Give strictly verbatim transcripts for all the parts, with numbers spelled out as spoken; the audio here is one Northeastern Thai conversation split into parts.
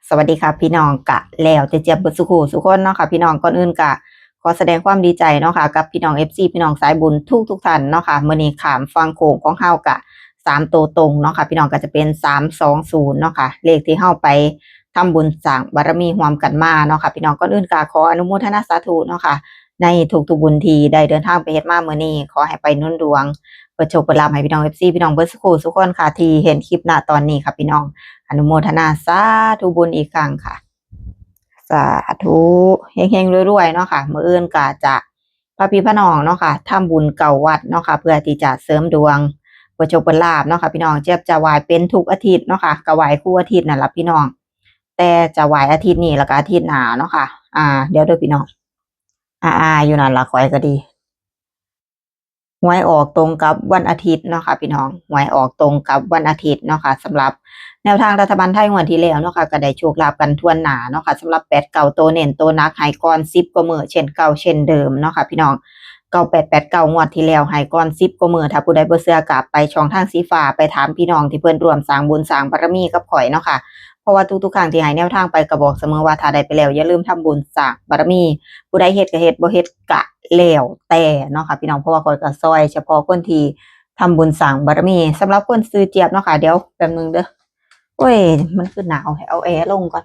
สวัสดีค่ะพี่น้อง กะแล้วแต่เจี๊ยบเบิดสุขูสุคนเนาะค่ะพี่น้อง ก่อนอื่นกะขอแสดงความดีใจเนาะค่ะ กับพี่น้อง เอฟซี พี่น้องสายบุญทุกทุกท่านเนาะค่ะ มื้อนี้ข้ามฝั่งโขงของเฮากะสามตัวตรงเนาะค่ะพี่น้อง ก็จะเป็นสามสองศูนย์เนาะค่ะ เลขที่เฮาไปทำบุญสร้างบารมีร่วมกันมาเนาะค่ะพี่น้อง ก่อนอื่นกะขออนุโมทนาสาธุเนาะค่ะ ในทุกๆบุญที่ได้เดินทางไปเฮ็ดมามื้อนี้ ขอให้ไปหนุนดวง เปิดโชคเปิดลาภให้พี่น้อง เอฟซี พี่น้องเบิดสุขูสุคนค่ะ ที่เห็นคลิปหน้าตอนนี้ค่ะพี่น้อง อนุโมทนาสาธุบุญอีกครั้งค่ะ สาธุ เฮงๆรวยๆเนาะค่ะ มื้ออื่นก็จะพาพี่พาน้องเนาะค่ะ ทำบุญเก้าวัดเนาะค่ะ เพื่อที่จะเสริมดวง เปิดโชคเปิดลาภเนาะค่ะพี่น้อง เจี๊ยบจะไหว้เป็นทุกอาทิตย์เนาะค่ะ ก็ไหว้คู่อาทิตย์นั่นล่ะพี่น้อง แต่จะไหว้อาทิตย์นี้แล้วก็อาทิตย์หน้าเนาะค่ะ อ่า เดี๋ยวเด้อพี่น้อง อ่าๆอยู่นั่นล่ะ ข้อยก็ดี หวยออกตรงกับวันอาทิตย์เนาะค่ะพี่น้อง หวยออกตรงกับวันอาทิตย์เนาะค่ะ สำหรับแนวทางรัฐบาลไทยงวดที่แล้วเนาะค่ะ ก็ได้โชคลาภกันทั่วหน้าเนาะค่ะ สำหรับแปดเก้า ตัวเน้นตัวหนักให้ก่อนสิบกว่ามื้อ เช่นเก่าเช่นเดิมเนาะค่ะพี่น้อง เก้าแปดแปดเก้า งวดที่แล้วให้ก่อนสิบกว่ามื้อ ถ้าผู้ใดบ่เชื่อก็ไปช่องทางสีฟ้า ไปถามพี่น้องที่เพิ่นร่วมสร้างบุญสร้างบารมีกับข้อยเนาะค่ะ เพราะว่าทุกๆครั้งที่ให้แนวทางไปก็บอกเสมอว่าถ้าได้ไปแล้วอย่าลืมทำบุญสร้างบารมี ผู้ใดเฮ็ดก็เฮ็ด บ่เฮ็ดก็แล้วแต่เนาะค่ะพี่น้อง เพราะว่าข้อยก็ซ่อยเฉพาะคนที่ทำบุญสร้างบารมี สำหรับคนชื่อเจี๊ยบเนาะค่ะ เดี๋ยวแป๊บนึงเด้อ โอ้ย มันคือหนาว ให้เอาแอร์ลงก่อน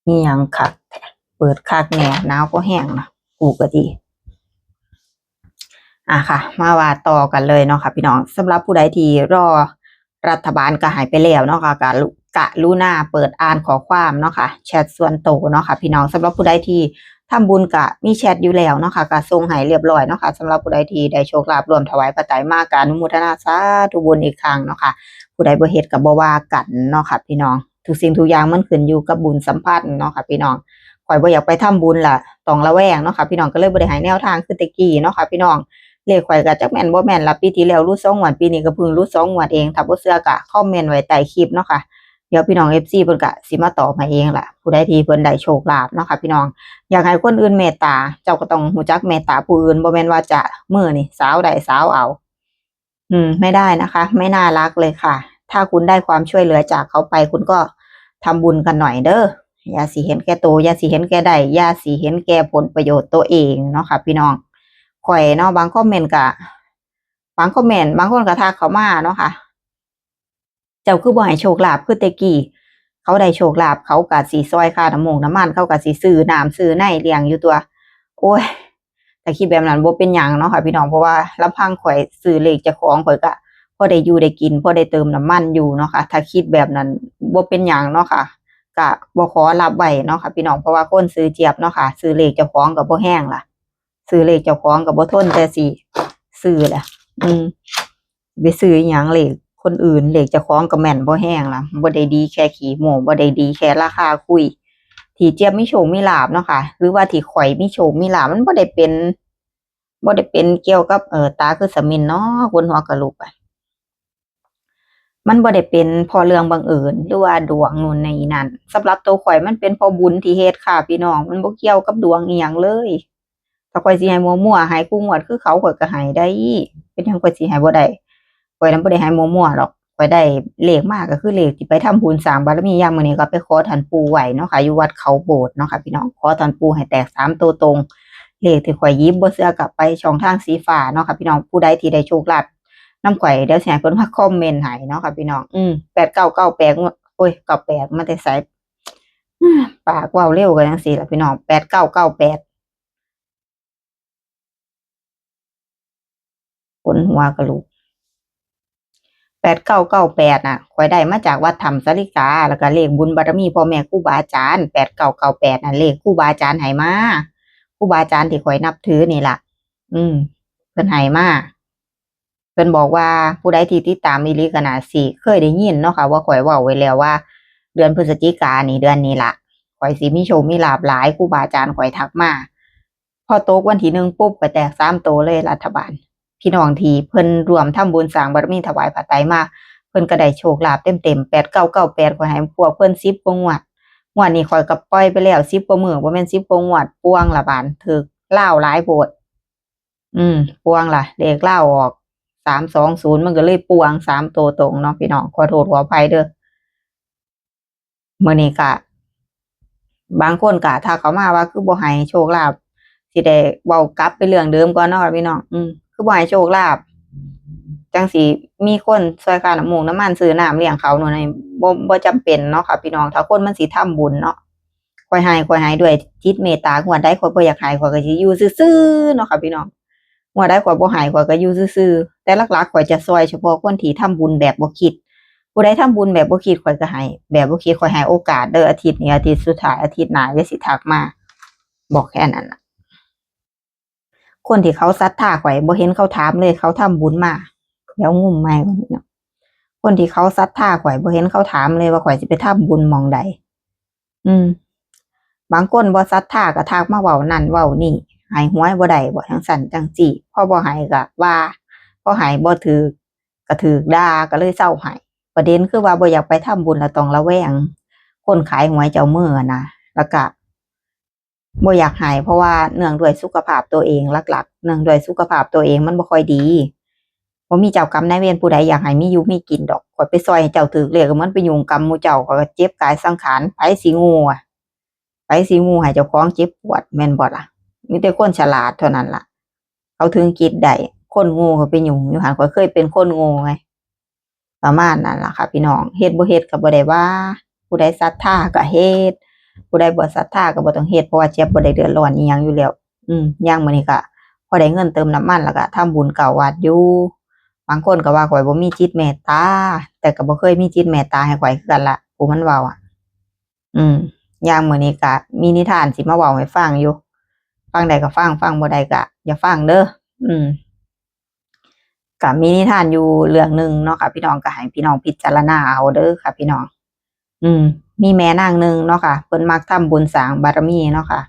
มีหยังคักแท้ เปิดคักแน่ หนาวก็แห้งนะ กูก็ดี อ่ะค่ะ มาว่าต่อกันเลยเนาะค่ะพี่น้อง สำหรับผู้ใดที่รอรัฐบาลก็ให้ไปแล้วเนาะค่ะ กะลุ กะรุณาเปิดอ่านข้อความเนาะค่ะ แชทส่วนตัวเนาะค่ะพี่น้อง สำหรับผู้ใดที่ทำบุญก็มีแชทอยู่แล้วเนาะค่ะ ก็ส่งให้เรียบร้อยเนาะค่ะ สำหรับผู้ใดที่ได้โชคลาภร่วมถวายปัจจัยมาก็อนุโมทนาสาธุบุญอีกครั้งเนาะค่ะ ผู้ใดบ่เฮ็ดก็บ่ว่ากันเนาะค่ะพี่น้อง ทุกสิ่งทุกอย่างมันขึ้นอยู่กับบุญสัมพันธ์เนาะค่ะพี่น้อง ข้อยบ่อยากไปทำบุญล่ะ ต้องระแวงเนาะค่ะพี่น้อง ก็เลยบ่ได้ให้แนวทางคือแต่กี้เนาะค่ะพี่น้อง เลขข้อยก็จักแม่นบ่แม่นล่ะ ปีที่แล้วหลุดสองงวด ปีนี้ก็เพิ่งหลุดสองงวดเอง ถ้าบ่เชื่อก็คอมเมนต์ไว้ใต้คลิปเนาะค่ะ เดี๋ยวพี่น้อง เอฟซี เพิ่นก็สิมาตอบให้เองล่ะ ผู้ใดที่เพิ่นได้โชคลาภเนาะค่ะพี่น้อง อยากให้คนอื่นเมตตา เจ้าก็ต้องรู้จักเมตตาผู้อื่น บ่แม่นว่าจะมื้อนี้สาวได้สาวเอา อืม ไม่ได้นะคะ ไม่น่ารักเลยค่ะ ถ้าคุณได้ความช่วยเหลือจากเขาไป คุณก็ทำบุญกันหน่อยเด้อ อย่าสิเห็นแก่โต อย่าสิเห็นแก่ได้ อย่าสิเห็นแก่ผลประโยชน์ตัวเองเนาะค่ะพี่น้อง ข้อยเนาะ บางคอมเมนต์ก็ บางคอมเมนต์ บางคนก็ทักเข้ามาเนาะค่ะ เจ้าคือบ่ให้โชคลาภคือแต่กี้ เขาได้โชคลาภ เขาก็สิซ่อยค่าน้ำมงน้ำมัน เขาก็สิซื้อน้ำซื้อในเลี้ยงอยู่ตั่ว โอ้ย ถ้าคิดแบบนั้นบ่เป็นหยังเนาะค่ะพี่น้อง เพราะว่าลำพังข้อยซื้อเลขเจ้าของ ข้อยก็พอได้อยู่ได้กิน พอได้เติมน้ำมันอยู่เนาะค่ะ ถ้าคิดแบบนั้นบ่เป็นหยังเนาะค่ะ ก็บ่ขอรับไว้เนาะค่ะพี่น้อง เพราะว่าคนชื่อเจี๊ยบเนาะค่ะ ซื้อเลขเจ้าของก็บ่แฮงล่ะ ซื้อเลขเจ้าของก็บ่ทนแต่สิซื้อล่ะ อืม ไปซื้ออิหยังเลขคนอื่น เลขเจ้าของก็แม่นบ่แฮงล่ะ บ่ได้ดีแค่ขี้โม้ บ่ได้ดีแค่ราคาคุย ที่เจี๊ยบมีโชคมีลาภเนาะค่ะ หรือว่าที่ข้อยมีโชคมีลาภ มันบ่ได้เป็น บ่ได้เป็นเกี่ยวกับ เอ่อ ตาคือสมินเนาะ คนหัวกะโหลกอะ มันบ่ได้เป็นเพราะเรื่องบังเอิญ หรือว่าดวงนู่นนี่นั่น สำหรับตัวข้อยมันเป็นเพราะบุญที่เฮ็ดค่ะพี่น้อง มันบ่เกี่ยวกับดวงอิหยังเลย ถ้าข้อยสิให้มั่วๆ ให้คู่งวดคือเขา ข้อยก็ให้ได้ เป็นหยังข้อยสิให้บ่ได้ ข้อยนั้นบ่ได้ให้มั่วๆ ดอก ข้อยได้เลขมาก็คือเลขที่ไปทำบุญสร้างบารมี อย่างมื้อนี้ก็ไปขอท่านปู่ไว้เนาะค่ะ อยู่วัดเขาโบสถ์เนาะค่ะพี่น้อง ขอท่านปู่ให้แตกสามตัวตรง เลขที่ข้อยหยิบบ่เชื่อก็ไปช่องทางสีฟ้าเนาะค่ะพี่น้อง ผู้ใดที่ได้โชคลาภนำข้อย เดี๋ยวสิให้เพิ่นมาคอมเมนต์ให้เนาะค่ะพี่น้อง อืม แปดเก้าเก้าแปด โอ้ย เก้าแปด มาแต่ไส อืม ปากเว้าเร็วก็จั่งซี้ล่ะพี่น้อง แปดเก้าเก้าแปด ขนหัวกะลุก แปดเก้าเก้าแปด น่ะ ข้อยได้มาจากวัดถ้ำสาลิกา แล้วก็เลขบุญบารมีพ่อแม่ครูบาอาจารย์ แปดเก้าเก้าแปด น่ะ เลขครูบาอาจารย์ให้มา ครูบาอาจารย์ที่ข้อยนับถือนี่ล่ะ อืม เพิ่นให้มา เพิ่นบอกว่าผู้ใดที่ติดตามอีหลีก็น่าสิเคยได้ยินเนาะค่ะ ว่าข้อยเว้าไว้แล้วว่า เดือนพฤศจิกานี่ เดือนนี้ล่ะ ข้อยสิมีโชคมีลาภหลาย ครูบาอาจารย์ข้อยทักมา พอตกวันที่หนึ่งปุ๊บ ก็แตกสามตัวเลยรัฐบาล พี่น้องที่เพิ่นร่วมทำบุญสร้างบารมีถวายผ้าไตรมา เพิ่นก็ได้โชคลาภเต็มๆ แปดเก้าเก้าแปด ข้อยให้พวกเพิ่นสิบกว่างวด งวดนี้ข้อยก็ปล่อยไปแล้วสิบกว่ามื้อ บ่แม่นสิบกว่างวด ป่วงละบาด ถืกลาวหลายโพด อืม ป่วงล่ะ เลขลาวออก สามสองศูนย์ มันก็เลยป่วงสามตัวตรงเนาะพี่น้อง ขอโทษขออภัยเด้อ มื้อนี้ก็ บางคนก็ทักเข้ามาว่าคือบ่ให้โชคลาภ สิได้เว้ากลับไปเรื่องเดิมก่อนเนาะค่ะพี่น้อง อืม คือบ่ให้โชคลาภ จั่งสิมีคนซ่อยค่าน้ำมูกน้ำมันซื้อน้ำเลี้ยงเขาโน่นนี่ บ่ บ่จำเป็นเนาะค่ะพี่น้อง ถ้าคนมันสิทำบุญเนาะ ข้อยให้ ข้อยให้ด้วยจิตเมตตา งวดใดข้อยบ่อยากให้ ข้อยก็สิอยู่ซื่อๆเนาะค่ะพี่น้อง งวดใดข้อยบ่ให้ ข้อยก็อยู่ซื่อๆ แต่หลักๆข้อยจะซ่อยเฉพาะคนที่ทำบุญแบบบ่คิด ผู้ใดทำบุญแบบบ่คิด ข้อยก็ให้แบบบ่คิด ข้อยให้โอกาสเด้อ อาทิตย์นี้อาทิตย์สุดท้าย อาทิตย์หน้าอย่าสิทักมา บอกแค่นั้นน่ะ คนที่เขาศรัทธาข้อย บ่เห็นเขาถามเลย เขาทำบุญมา เดี๋ยวงุ่มใหม่ก่อนพี่น้อง คนที่เขาศรัทธาข้อย บ่เห็นเขาถามเลยว่าข้อยสิไปทำบุญหม่องใด อืม บางคนบ่ศรัทธาก็ทักมาเว้านั่นเว้านี่ ให้หวยบ่ได้บ่ จั่งซั้นจั่งซี้ พอบ่ให้ก็ว่า พอให้บ่ถืกก็ถืกด่า ก็เลยเซาให้ ประเด็นคือว่าบ่อยากไปทำบุญ แล้วต้องระแวงคนขายหวยเจ้ามืออะนะ แล้วก็ บ่อยากให้ เพราะว่าเนื่องด้วยสุขภาพตัวเองหลักๆ เนื่องด้วยสุขภาพตัวเองมันบ่ค่อยดี บ่มีเจ้ากรรมนายเวรผู้ใดอยากให้มีอยู่มีกินดอก ข้อยไปซ่อยให้เจ้าถืกเลข ก็เหมือนไปยุ่งกรรมหมู่เจ้า ข้อยก็เจ็บกายสังขาร ไผสิโง่อะ ไผสิโง่ให้เจ้าของเจ็บปวด แม่นบ่ล่ะ มีแต่คนฉลาดเท่านั้นล่ะ เขาถึงคิดได้ คนโง่ก็ไปยุ่งอยู่หั่น ข้อยเคยเป็นคนโง่ไง ประมาณนั้นล่ะค่ะพี่น้อง เฮ็ดบ่เฮ็ดก็บ่ได้ว่า ผู้ใดศรัทธาก็เฮ็ด ผู้ใดบ่ศรัทธาก็บ่ต้องเฮ็ด เพราะว่าเจี๊ยบบ่ได้เดือดร้อนอิหยังอยู่แล้ว อืม อย่างมื้อนี้ก็พอได้เงินเติมน้ำมัน แล้วก็ทำบุญเก้าวัดอยู่ บางคนก็ว่าข้อยบ่มีจิตเมตตา แต่ก็บ่เคยมีจิตเมตตาให้ข้อยคือกันละ ผู้มันเว้าอะ อืม อย่างมื้อนี้ก็มีนิทานสิมาเว้าให้ฟังอยู่ ฟังได้ก็ฟัง ฟังบ่ได้ก็อย่าฟังเด้อ อืม ก็มีนิทานอยู่เรื่องหนึ่งเนาะค่ะพี่น้อง ก็ให้พี่น้องพิจารณาเอาเด้อค่ะพี่น้อง อืม มีแม่นางหนึ่งเนาะค่ะ เพิ่นมักทำบุญสร้างบารมีเนาะค่ะ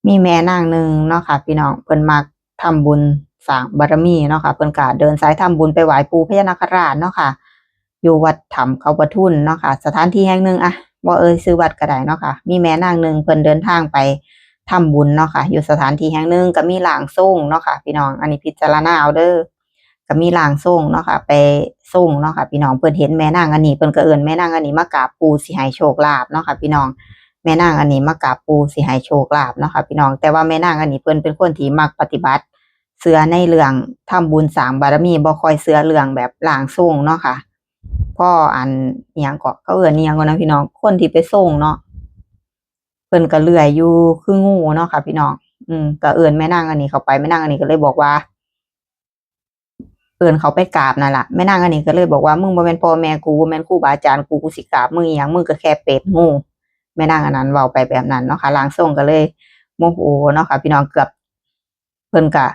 มีแม่นางหนึ่งเนาะค่ะพี่น้อง เพิ่นมักทำบุญสร้างบารมีเนาะค่ะ เพิ่นก็เดินสายทำบุญไปไหว้ปู่พญานาคราชเนาะค่ะ อยู่วัดถ้ำเขาปทุนเนาะค่ะ สถานที่แห่งหนึ่ง อะ บ่เอ่ยชื่อวัดก็ได้เนาะค่ะ มีแม่นางหนึ่งเพิ่นเดินทางไปทำบุญเนาะค่ะ อยู่สถานที่แห่งหนึ่งก็มีร่างทรงเนาะค่ะพี่น้อง อันนี้พิจารณาเอาเด้อ ก็มีร่างทรงเนาะค่ะ ไปทรงเนาะค่ะพี่น้อง เพิ่นเห็นแม่นางอันนี้ เพิ่นก็เอิ้นแม่นางอันนี้มากราบปู่สิให้โชคลาภเนาะค่ะพี่น้อง แม่นางอันนี้มากราบปู่สิให้โชคลาภเนาะค่ะพี่น้อง แต่ว่าแม่นางอันนี้เพิ่นเป็นคนที่มักปฏิบัติ เชื่อในเรื่องทำบุญสร้างบารมี บ่ค่อยเชื่อเรื่องแบบร่างทรงเนาะค่ะ พออัน อิหยังเกาะ เขาเอิ้นอิหยังก่อนนะพี่น้อง คนที่ไปทรงเนาะ เพิ่นก็เลื่อยอยู่คืองูเนาะค่ะพี่น้อง อืม ก็เอิ้นแม่นางอันนี้เข้าไป แม่นางอันนี้ก็เลยบอกว่า เอิ้นเขาไปกราบนั่นล่ะ แม่นางอันนี้ก็เลยบอกว่า มึงบ่แม่นพ่อแม่กู บ่แม่นครูบาอาจารย์กู กูสิกราบมึงอีหยัง มึงก็แค่เปรตงู แม่นางอันนั้นเว้าไปแบบนั้นเนาะค่ะ ร่างทรงก็เลยโมโหเนาะค่ะพี่น้อง เกือบ เพิ่นก็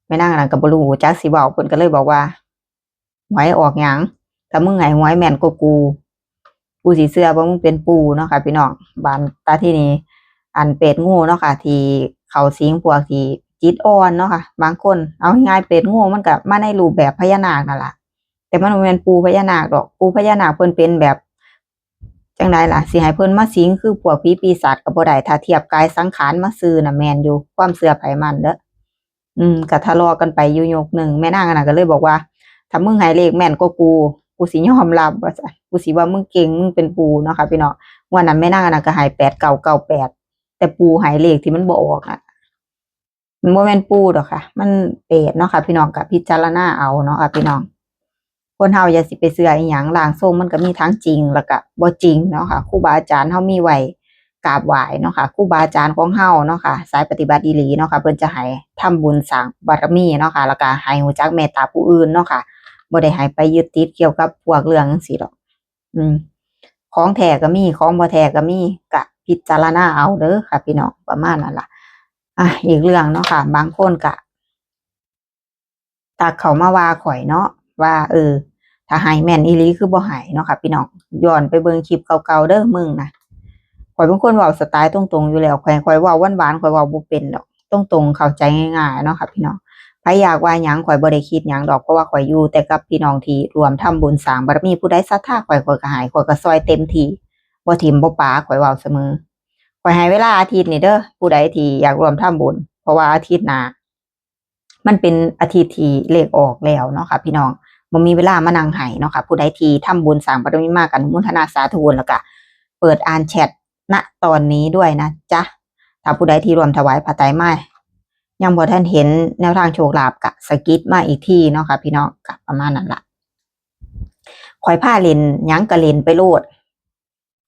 แม่นางอันนั้นก็บ่รู้จักสิเว้า เพิ่นก็เลยบอกว่า หวยออกหยัง ถ้ามึงให้หวยแม่นกว่ากู กูสิเชื่อว่ามึงเป็นปู่เนาะค่ะพี่น้อง บาดตาที่นี่ อันเปรตงูเนาะค่ะ ที่เข้าสิงพวกที่จิตอ่อนเนาะค่ะ บางคน เอาง่ายๆ เปรตงูมันก็มาในรูปแบบพญานาคนั่นล่ะ แต่มันบ่แม่นปู่พญานาคดอก ปู่พญานาคเพิ่นเป็นแบบ จั่งใดล่ะ สิให้เพิ่นมาสิงคือพวกผีปีศาจก็บ่ได้ ถ้าเทียบกายสังขารมาซื่อน่ะแม่นอยู่ ความเชื่อไผมันเด้อ อืม ก็ทะเลาะกันไปอยู่ยกหนึ่ง แม่นางอันนั้นก็เลยบอกว่า ถ้ามึงให้เลขแม่นกว่ากู กูสิยอมรับ ว่าซั่น กูสิว่ามึงเก่ง มึงเป็นปู่เนาะค่ะพี่น้อง งวดนั้นแม่นางอันนั้นก็ให้แปดเก้าเก้าแปด แต่ปู่ให้เลขที่มันบ่ออกน่ะ มันบ่แม่นปู่ดอกค่ะ มันเปรตเนาะค่ะพี่น้อง ก็พิจารณาเอาเนาะค่ะพี่น้อง คนเฮาอย่าสิไปเชื่ออีหยัง ร่างทรงมันก็มีทั้งจริงแล้วก็บ่จริงเนาะค่ะ ครูบาอาจารย์เฮามีไว้กราบไหว้เนาะค่ะ ครูบาอาจารย์ของเฮาเนาะค่ะ สายปฏิบัติอีหลีเนาะค่ะ เพิ่นจะให้ทำบุญสร้างบารมีเนาะค่ะ แล้วก็ให้รู้จักเมตตาผู้อื่นเนาะค่ะ บ่ได้ให้ไปยึดติดเกี่ยวกับพวกเรื่องจั่งซี้ดอก อืม ของแท้ก็มี ของบ่แท้ก็มี ก็พิจารณาเอาเด้อค่ะพี่น้อง ประมาณนั้นล่ะ อ่ะ อีกเรื่องเนาะค่ะ บางคนก็ ทักเข้ามาว่าข้อยเนาะ ว่า เออ ถ้าให้แม่นอีหลีคือบ่ให้เนาะค่ะพี่น้อง ย้อนไปเบิ่งคลิปเก่าๆเด้อมึงนะ ข้อยเป็นคนเว้าสไตล์ตรงๆอยู่แล้ว ข้อย ข้อยเว้าหวานๆ ข้อยเว้าบ่เป็นดอก ตรงๆ เข้าใจง่ายๆเนาะค่ะพี่น้อง ไผอยากว่าหยัง ข้อยบ่ได้คิดหยังดอก เพราะว่าข้อยอยู่แต่กับพี่น้องที่ร่วมทำบุญสร้างบารมี ผู้ใดศรัทธาข้อย ข้อยก็ให้ ข้อยก็ซ่อยเต็มที่ บ่ถิ้มบ่ปา ข้อยเว้าเสมอ ข้อยให้เวลาอาทิตย์นี้เด้อ ผู้ใดที่อยากร่วมทำบุญ เพราะว่าอาทิตย์หน้า มันเป็นอาทิตย์ที่เลขออกแล้วเนาะค่ะพี่น้อง บ่มีเวลามานั่งให้เนาะค่ะ ผู้ใดที่ทำบุญสร้างบารมีมาก็อนุโมทนาสาธุบุญ แล้วก็เปิดอ่านแชท ณ ตอนนี้ด้วยนะจ๊ะ ถ้าผู้ใดที่ร่วมถวายผ้าไตรมา ยังบ่ทันเห็นแนวทางโชคลาภก็สะกิดมาอีกทีเนาะค่ะพี่น้อง ก็ประมาณนั้นล่ะ ข้อยพาเล่นหยังก็เล่นไปโลด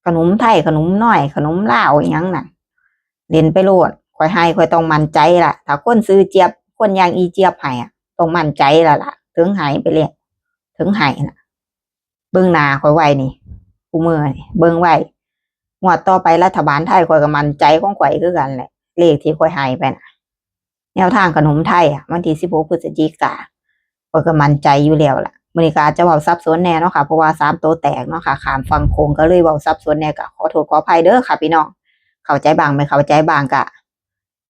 ขนมไทย ขนมน้อย ขนมลาวอิหยังนั่น เล่นไปโลด ข้อยให้ข้อยต้องมั่นใจล่ะ ถ้าคนซื้อเจี๊ยบ คนอย่างอีเจี๊ยบให้อะ ต้องมั่นใจแล้วล่ะ ถึงให้ไปเลย ถึงให้น่ะ เบิ่งหน้าข้อยไว้นี่ คู่มื้อนี่ เบิ่งไว้ งวดต่อไปรัฐบาลไทยข้อยก็มั่นใจของข้อยคือกันแหละ เลขที่ข้อยให้ไปน่ะ แนวทางขนมไทยอะ วันที่สิบหกพฤศจิกา ข้อยก็มั่นใจอยู่แล้วล่ะ มื้อนี้ก็อาจจะเว้าสับสนแหน่เนาะค่ะ เพราะว่าสามตัวแตกเนาะค่ะ ข้ามฝั่งโขงก็เลยเว้าสับสนแหน่ ก็ขอโทษขออภัยเด้อค่ะพี่น้อง เข้าใจบ้างไม่เข้าใจบ้างก็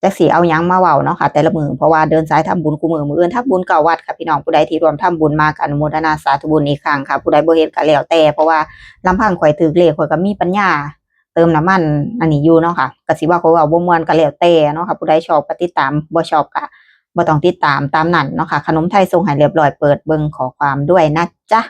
จักสิเอาหยังมาเว้าเนาะค่ะ แต่ละมื้อ เพราะว่าเดินสายทำบุญคู่มื้อ มื้ออื่นทำบุญเก้าวัดค่ะพี่น้อง ผู้ใดที่ร่วมทำบุญมาก็อนุโมทนาสาธุบุญอีกครั้งค่ะ ผู้ใดบ่เฮ็ดก็แล้วแต่ เพราะว่าลำพังข้อยถืกเลข ข้อยก็มีปัญญาเติมน้ำมันอันนี้อยู่เนาะค่ะ ก็สิว่าข้อยเว้าบ่ม่วนก็แล้วแต่เนาะค่ะ ผู้ใดชอบก็ติดตาม บ่ชอบก็บ่ต้องติดตามตามนั้นเนาะค่ะ ขนมไทยส่งให้เรียบร้อย เปิดเบิ่งข้อความด้วยนะจ๊ะ